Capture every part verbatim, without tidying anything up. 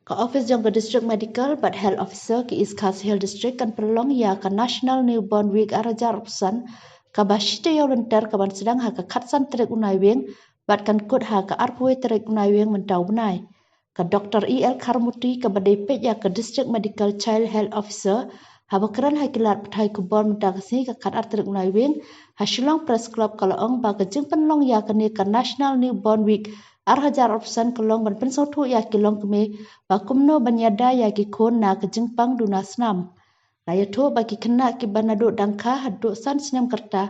Ka office jong ka District Medical bad Health Officer ka East Khasi Hills District kan pynlong ïa ka National Newborn Week ar hajar arphew san, kaba shi taïew lynter kaban sdang ha ka khatsan tarik u Naiwieng bad kan kut ha ka arphew tarik u Naiwieng mynta u bnai. Ka Doktor E L Kharmuti kaba dei peit ïa ka District Medical Child Health Officer, haba kren ha ki lad pathai khubor mynta ka sngi ka khatar tarik u Naiwieng ha Shillong Press Club ka la ong ba ka jingpynlong ïa kane ka National Newborn Week ar hajar arphew san ka long ban pynsngewthuh ïa ki longkmie ba kumno ban ïada ïa ki khun na ka jingpang duna snam. La ïathuh ba ki khynnah kiba naduh dang kha haduh san snem ka rta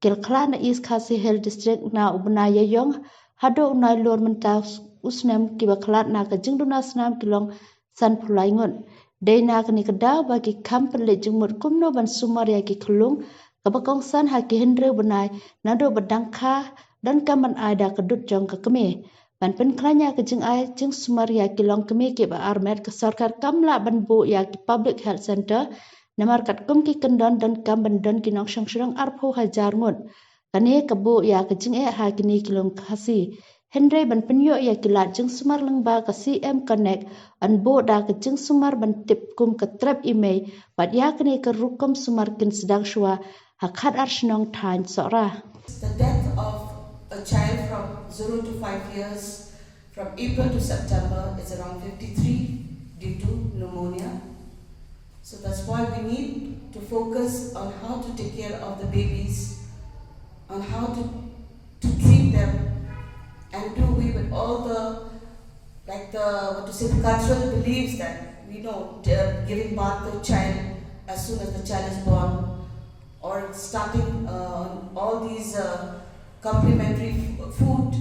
ki la khlad na East Khasi Hills District na u bnai Ïaïong haduh u Nailur mynta u snem, kiba khlad na ka jingduna snam ki long sanphew lai ngut. Dei na kane ka daw ba ki kham pynleit jingmut kumno ban sumar ïa ki khyllung, kaba kongsan ha ki hynriew bnai naduh ba dang kha, donkam ban ai da ka dud jong ka kmie. Ban pynkhlaiñ ïa ka jingai jingsumar ïa ki longkmie kiba armet, ka sorkar kam lah ban buh ïa ki Public Health Centre, namar katkum ki kyndon donkam ban don ki nongshong shnong arphew hajar ngut. Kane ka buh ïa ka jingeh ha kine ki lum Khasi. Hynrei ban pynïoh ïa ki lad jingsumar lyngba ka C M Connect, yn buh da ka jingsumar ban tip kum ka trep i mei, bad ïa kane ka rukom sumar kin sdang shuwa ha khatar shnong thaiñ Sohra. The death of a child from zero to five years from April to September is around fifty-three due to pneumonia. So that's why we need to focus on how to take care of the babies, on how to, to treat them, and do away with all the, like, the, what to say, the cultural beliefs that we know, uh, giving birth to a child as soon as the child is born, or starting, uh, all these, uh, complimentary f- food,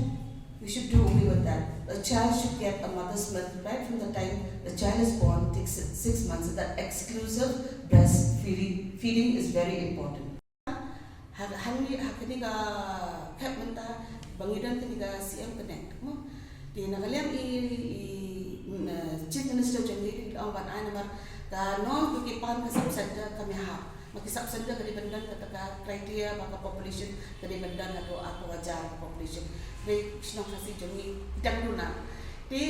we should do away with that. A child should get a mother's milk right from the time the child is born, takes six months. So that exclusive breastfeeding feeding is very important. Ha ha ni ha kini ka khat mynta ba ngi don kini ka C M Connect mo. Te na ka liang i, i, mm, eh, Chief Minister jong ngi ki ong ban ai namar ka nong ki pan ka sub center ka me ha. Ma ki sub center ka dei ban don kata ka criteria ba ka population ka dei ban don haduh arphew hajar ka population. Dei shnong Khasi jong ngi dang duna. Te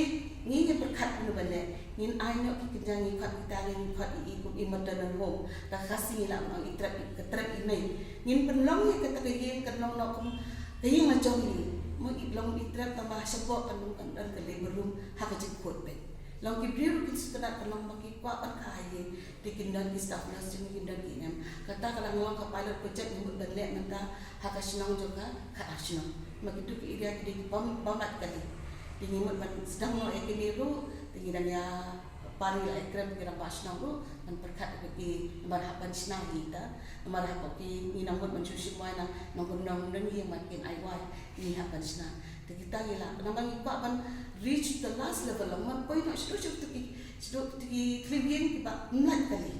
ngi ngi pyrkhat kumno ban leh. Ngin ai noh ki kynjang, ngi khot kita, ngi khot i, i kum i maternal home. Ka Khasi ngi la ong i trep, i ka trep i mei. Ngin pynlong ïa kata ka ïing kan long noh kum ka ïing la jong ngi. Mo i long i trep tang ba ha shapoh kan long kan don ka labor room ha ka jingkhot beit. Long ki briew ruh kin sngewtynnat kan long ba ki kwah ban kha ha ïing. Te kin don ki staff nurse jong ngi, kin don ki M. Kata ka dang long ka pilot project ngi mut ban leh mynta ha ka shnong jong ka, ka ar shnong. Ma kitu ki area ki dei ki bym, bym bad kali. Te ngi mut ban sdang noh ïa kine ruh, te ngi dang ïa pan ïa la ïa krem ki rangbah shnong ruh ban pyrkhat ïa ki namar hap ban shna hi ta. Namar hap ki ngi nang mut ban shu shim wai na nongkyndong ngi, namar kin ai wai ngi hap ban shna. Te kita ngi la namar ngi kwah ban reach the last level, long ban poi noh shaduh shaduh ki, shaduh ki thliew ïing kiba mlien kali.